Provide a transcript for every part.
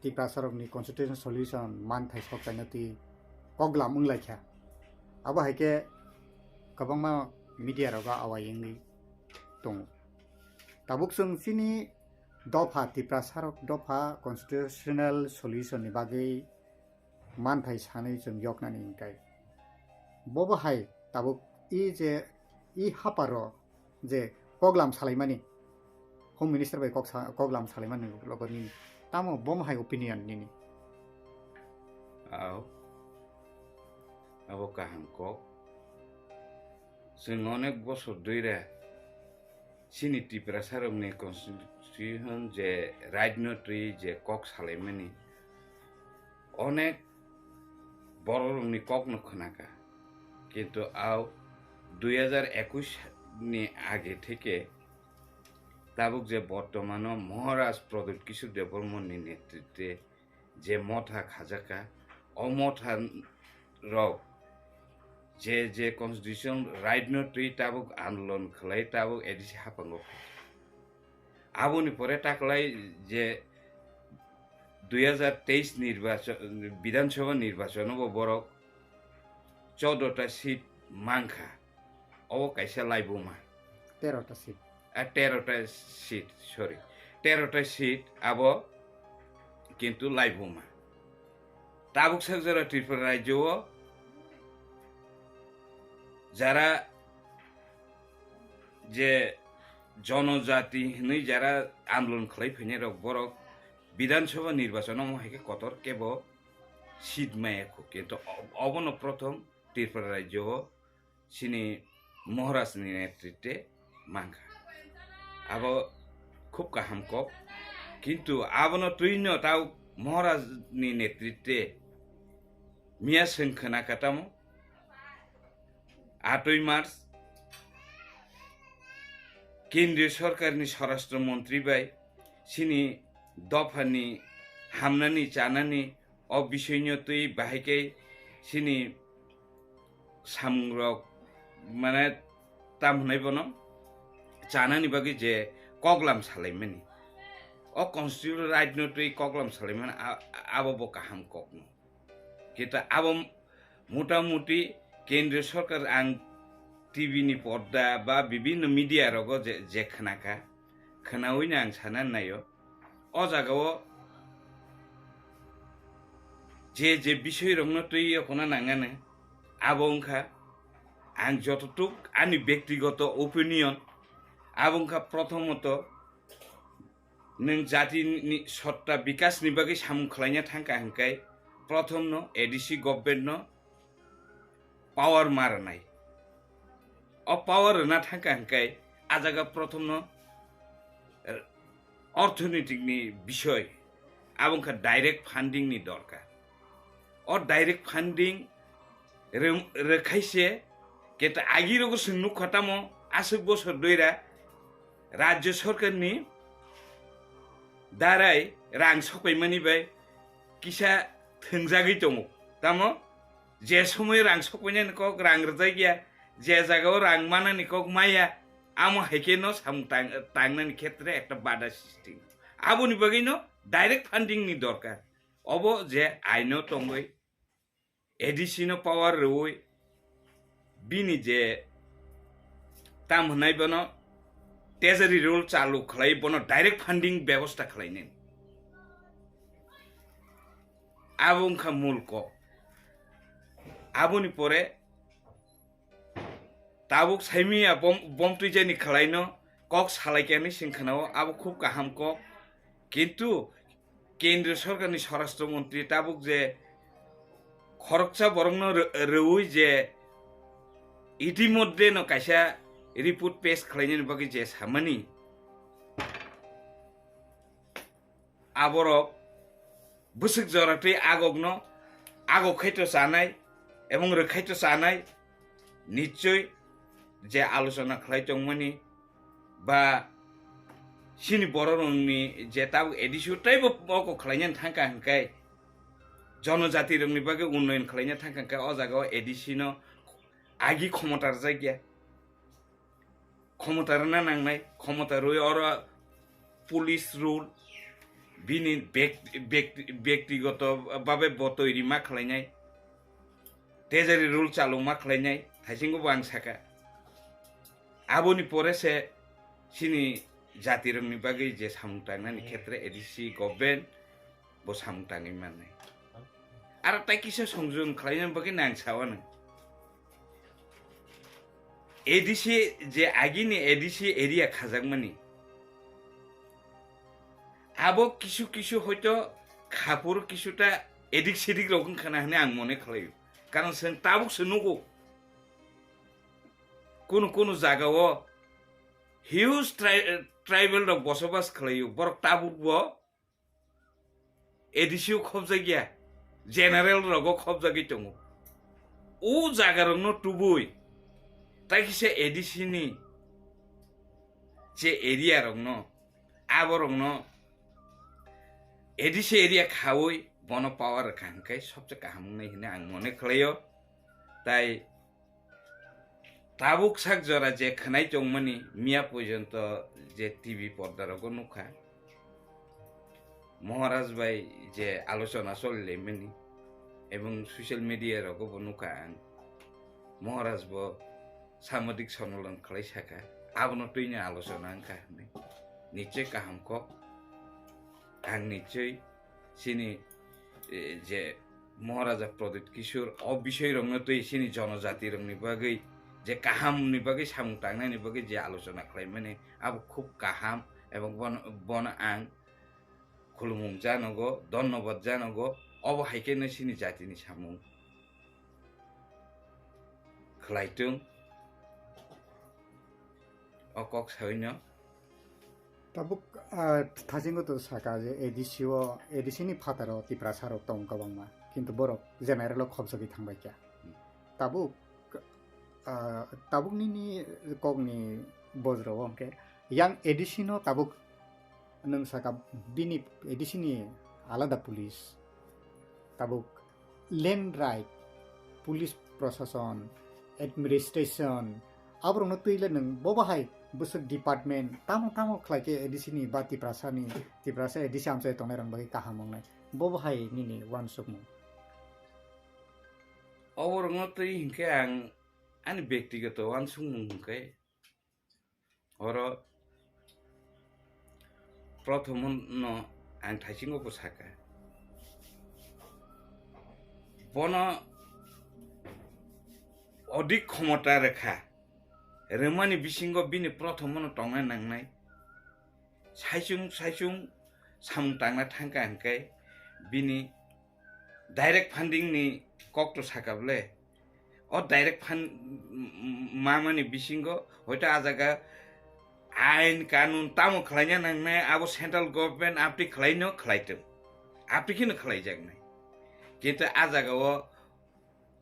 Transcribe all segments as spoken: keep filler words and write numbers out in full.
Tiprasarokni constitutional solution manthai sok chaina twi koklam wnglaikha. Abo hai khe kwbangma media rogo awai wngwi tongo. Tabuk chwng chini dopha, Tiprasarok dopha constitutional solution ni bagwi manthai sanwi chwng yoknani hwnkhe, bobo hai tabuk i je i haparo je koklam salaimani, Home Minister bai kok sa-, koklam salaimani logo nini. Tamo bomo hai opinion nini? Ao, abo kaham kok. Chwng onek bosor dui re chini Tiprasarokni constitution je right no twi je kok salaimani, onek bororokni kokno khwnaka. Kintu ao dui hajar ekush ni age theke tabuk je bortomano Maharaj Pradyut Kishore Debbarmani netritwe je motha khajaka, o motha rok je je constitution right no twi tabuk andolon khlai tabuk A D C haphango phaikha. Aboni pore taklai je dui hajar teis nirbachon, Bidhan Sabha nirbachon bo borok choudo ta seat mankha. Obo kaisa laibuma. Tero ta seat. A, tero ta seat, sorry. Tero ta seat abo kintu laibuma. Tabuk sak jora Tripura rajyo o jara je jonojati hinwi jara andolon khlai phainai rok borok Bidhan Sabha nirbachon omo hai khe kotor kebo seat maya kho. Kintu o-, obono prothom Tripura rajyo o chini Maharaj ni netritwe mankha. Abo khub kaham kok. Kintu abono twino tao Maharaj ni netritwe miya swng khna katamo atwi March Kendriya Sorkar ni Swarashtra Montri bai chini dopha ni hamnani chanani o bisoi no twi bahai khe chini samung rok mane tam hwnwi bono chanani bagwi je koklam salaimani, o constitutional right no twi koklam salaimani a-, abo bo kaham kokno. Kintu abo motamuti Kendriya Sorkar ang T V ni porda ba bibinno media rogo je, je khnakha, khnaui no ang sana naio. O jagao je je bisoi rokno twi yokna nangani, abo wngkha ang jototuk ani bektigoto opinion, abo wngkha prothomoto nwng jati ni sotta bikas ni bagwi samung khlaina thangkha hwnkhe prothomno A D C government no power ma rwnai. O power rwna thangkha hwnkhe a jaga prothomno, eh, orthonetik ni bisoi, abo wngkha direct funding ni dorkar. O direct funding rw-, rwkhaise, keta agirogo chwng nukha tamo aswk bosor doira rajyo sorkar ni darai rang sokpaimani bai kisa thwngjagwi tongo. Tamo je somoy rang sokpainani kok rang rwjakya, je jagao rang manani kok maya, amo hai khe no samung tang-, tangnani khetre ekta bada sristi. Aboni bagwi no direct funding ni dorkar. Obo je aino tongwi A D C no power rwui bini je tam hwnai bono treasury rule chalu khlai bono direct funding bebosta khlainani. Abo wngkha mul kok. Aboni pore tabuk saimiya bom, bom twijani khlaino kok salaikha hinwi sing khnao, abo khub kaham kok. Kintu Kendriya Sorkarni Swarashtra Montri tabuk je khoroksa borokno rw-, rwui je itimodhye no kaisa report pesh khlainani bagwi je samani, aborok bwswk jora twi agokno agok khaito chanai ebong rwkhaito chanai, nichoi je alochona khlai tongmani ba chini bororokni je tabuk A D C o teibo oko khlainani thangkha hwnkhe, jonojatirokni bagwi unnoyon khlaina thangkha hwnkhe, o jagao A D C no agi khomota rwjakya. Khomota rwna nangnai, khomota rwui oro police rule, Bini bek-, bek-, bektigoto babe bo toiri ma khlainai, tejari rule chalung ma khlainai, thaisingo bo ang saka. Aboni pore se chini jatirokni bagwi je samung tangnani khetre A D C government bo samung tangwi mannai. Aro tai kisa songjon khlaina bagwi nang sawana. A D C je agini A D C area khajakmani, abo kisu kisu hoito khapur kisuta edik sedik rok wngkhana hwnwi ang mone khlaio. Karon chwng tabuk se nugo, kunu kunu jagao huge tri-, tribal rok bosobas khlaio, borok tabuk bo A D C o khobjakya, general rogo khobjagwi tongo. O jaga rokno tubui, tai kisa A D C ni je area rokno, abo rokno A D C area khaui bono power rwkha hwnkhe sobse kaham wngnai hwnwi ang mone khlaio. Tai tabuk sak jora je khwnai tongmani, miya porjonto je T V porda rogo nukha, Maharaj bai je alochona cholilaimani ebong social media rogo bo nukha ang, Maharaj bo samadik sonolon khlai saka, abono twini alochona wngkha hwnwi. Nichoi kaham kok, ang nichoi chini, eh, je Maharaja Pradyut Kishore o bisoi rokno twi chini jonojati rokni bagwi je kaham ni bagwi samung tangnani bagwi je alochona khlaimani abo khub kaham, ebong bono, bono ang khulumung janogo, dhonnobad janogo, obo hai khe no chini jatini samung khlaitung. O kok saui no. Tabuk, ah, thasingo to saka je A D C o, A D C ni phataro Tiprasa rok tongo kwbangma, kintu borok general o khobjagwi thangbai kha. Hmm. Tabuk, ah, tabuk nini kokni bojro o hwnkhe yang A D C no tabuk nwng saka bini A D C ni alada police tabuk land right, police prosason, administration, aborokno twi le nwng bo bahai bwswk department tamo tamo khlai khe A D C ni ba Tiprasa ni, Tiprasa A D C amchai tongnai rok bagwi kaham wngnai, bo bahai nini uansukmung? Oborokno twi hinkhe ang ani bektigoto uansukmung hinkhe oro prothomo no ang thaisingo bo saka. Bono odik khomota rwkha, rwmani bisingo bini prothomo no tongnai nangnai. Saichung saichung samung tangna thangkha hwnkhe bini direct funding ni kok to saka bwle. O direct fund mamani bisingo hoito a jaga ain kanun tamo khlaina nangnai, abo central government apni khlaino khlaitung, apni kheno khlaijaknai. Kintu a jaga o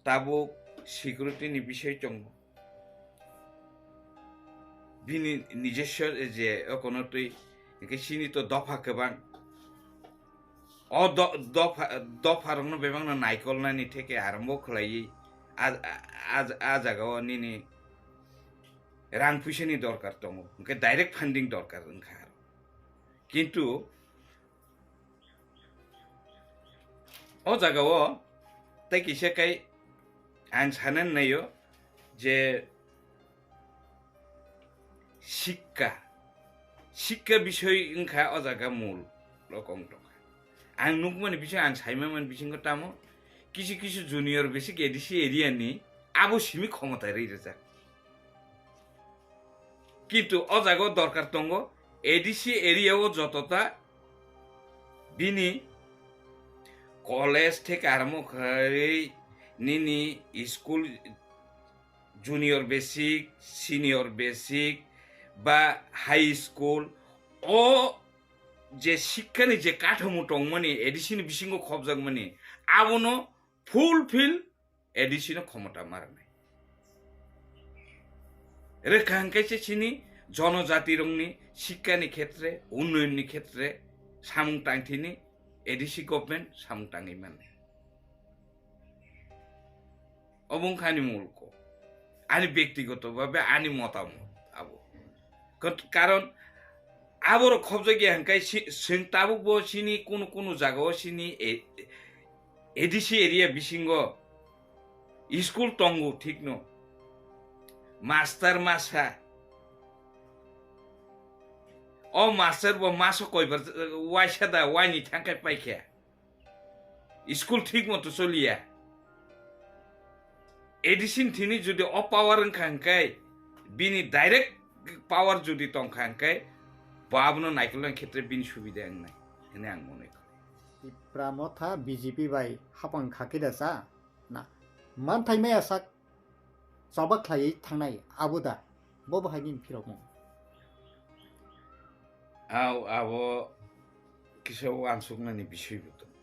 tabuk security ni bisoi tongo. Bini nijoswo je okono twi, hwnkhe chini to dopha kwbang. O do-, dopha, dopha rokno bebakno naikolnani theke arombo khlaiwi a, a, a, a jagao nini rang puisani dorkar tongo, hwnkhe direct funding dorkar wngkha aro. Kintu o jagao tei kisa kai ang sanani naio je sikka, sikka bisoi wngkha o jaga mul rokong tongkha. Ang nukmani bising, ang saimani bisingo tamo kisu kisu junior basic A D C area ni abo simi khomota ri rijak. Kintu o jaga o dorkar tongo, A D C area o jotota bini college theke aramo khlai nini school, junior basic, senior basic ba high school, o je sikkani je kathamo tongmani, A D C ni bisingo khobjakmani, abono fulfill A D C no khomota ma rwnai. Rwkha hwnkhe se chini jonojati rokni sikkani khetre, unnoyonni khetre samung tangthini A D C government samung tangwi mannai. Obo wngkha ani mulko, ani bektigoto bhabe ani motamot abo. Kot-, karon Aborok khobjakya hwnkhe si-, chwng tabukbo chini kunu kunu jagao chini e-, A D C area bisingo school tongo thikno, master masa, o master bo maso koibar waisa da waini thangkhai paikha. School thik moto choliya. A D C ni thini jodi o power wngkha hwnkhe, bini direct power jodi tongkha hwnkhe, bo abono naikolna khetre bini subida wngnai hwnwi ang mone kho. Tipra Motha B J P bai hapang khakhe da sa na? Manthai maya sak choba khlaiwi thangnai abo da? Bo bo hai nini phirokmung. Au, abo kisa uansuknani bisoi bo tong.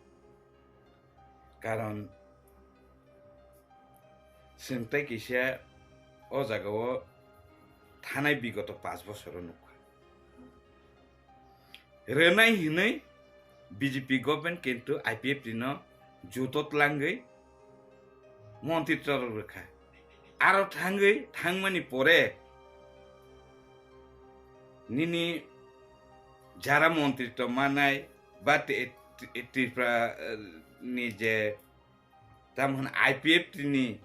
Karon chwng tei kisa o jagao thanai bigoto panch bosoro nukha. Rwnai hinwi B J P government kintu I P F T no juto tlangwi montri torok rwkha. Aro thangwi thangmani pore nini jara montri to manai ba Ti-, Ti-, Tripura, eh, ni je tamhwn I P F T ni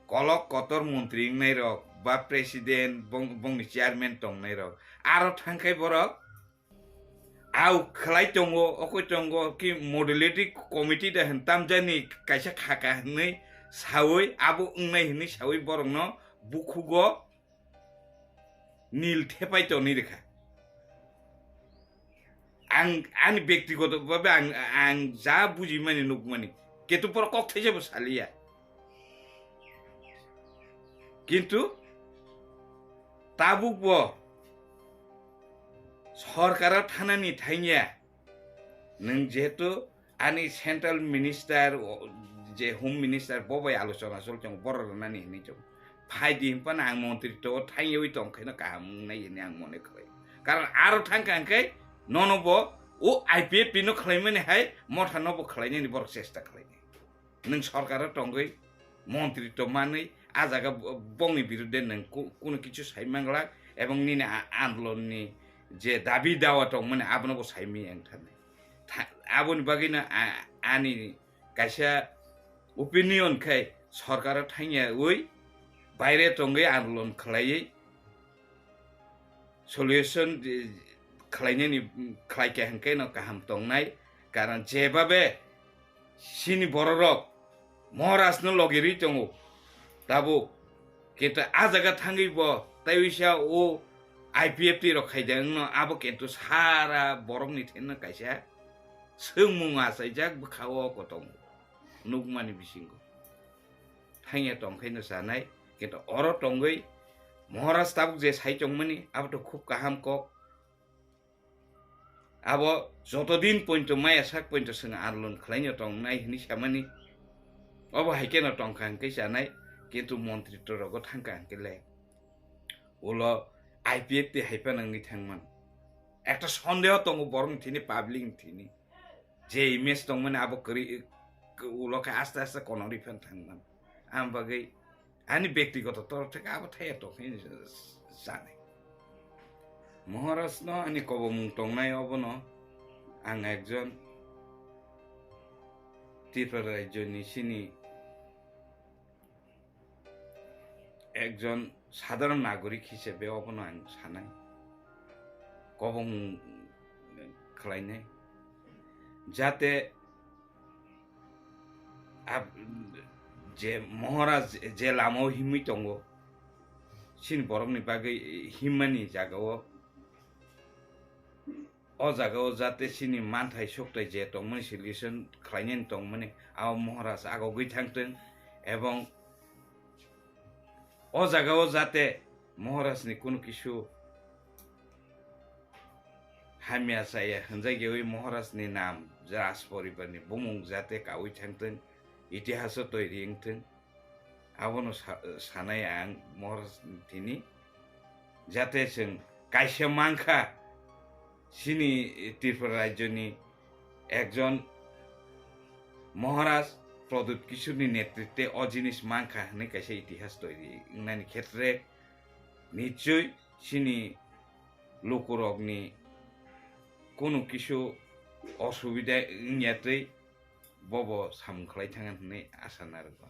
kolok kotor montri wngnai rok ba president bong-, bongni chairman tongnai rok aro thangkhai borok au khlai tongo, okoi tongo ki modulating committee da hwn tamjani kaisa khaka hwnwi sawi abo wngnai hwnwi sawi borokno bukhugo nil thepai tonwi rwkha. Ang ani bektigoto bhabe ang, ang ja bujimani nukmani, ketu poro kok thaisa bo saliya. Kintu tabuk bo sorkaro thanani thangya, nwng jehetu ani central minister, o, je home minister, bo bai alochona choli tongo, borok rwnani hinwi tongo. Phai di hwnphano ang montri to thangyawi tongkhaino kaham wngnai hwnwi ang mone khlai. Karon aro thangkha hwnkhe nono bo o I P F T no khlaimani hai Motha no bo khlainani borok chesta khlainai. Nwng sorkaro tongwi montri to manwi a jaga bo-, bongni birudde nwng ku-, kunu kichu sai manglak ebong nini a-, andolonni je dabi dawa tongmani abono bo saimwi ang thanai. Tha-, aboni bagwino a-, ani kaisa opinion khai sorkaro thangyawi baire tongwi andolon khlaiwi solution, eh, khlainani, mm, khlaikha hwnkhe no kaham tongnai, karon jebabe chini bororok Maharaj no logirwi tongo tabuk, kintu a jaga thangwi bo taiwisa o I P F T rok khaidang no abo kintu sara borokni thengno kaisa swngmung achaijak bwkha o kotongo nukmani bisingo. Thangya tongkhaino chanai, kintu oro tongwi Maharaj tabuk je sai tongmani abo to khub kaham kok. Abo joto din pointo maya sak pointo chwng andolon khlaino tongnai hwnwi samani. Obo hai kheno tongkha hwnkhe chanai, kintu montri to rogo thangkha hwnkhe le ulo I P F T hai phano wngwi thangmano. Ekta sondeho tongo borokni thini, public ni thini. Je image tongmani abo kwrwi, ulo khe aste aste konorwi phan thangmano. Ang bagwi ani bektigoto torof theke abo thaya tongkhe hinwi sanai. Maharaj no ani kobomung tongnai obono ang ekjon Tripura rajyoni chini ekjon sadharon nagorik hisabe obono ang sanai, kobong khlainai, jate ab-, je Maharaj je lamao himwi tongo, chini borokni bagwi himmani jagao o jagao jate chini manthai sukthai je tongmani solution khlainani tongmani, abo Maharaj agogwi thangtwng, ebong o jagao jate Maharajni kunu kisu hamya chaya hwnjakyawi Maharajni nam, Raj poribarni bumung jate kaui thangtwng, itihaso toiri wngtwng. Abono sa-, sanai ang Maharaj thini, jate chwng kaisa mankha chini Tripura rajyoni ekjon Maharaj Pradyut Kishorni netritwe o jinis mankha hwnwi kaisa itihas toiri wngnani khetre nichoi chini lukurokni kunu kisu osubida wngya twi bobo samung khlai thangya hwnwi asa narwgo.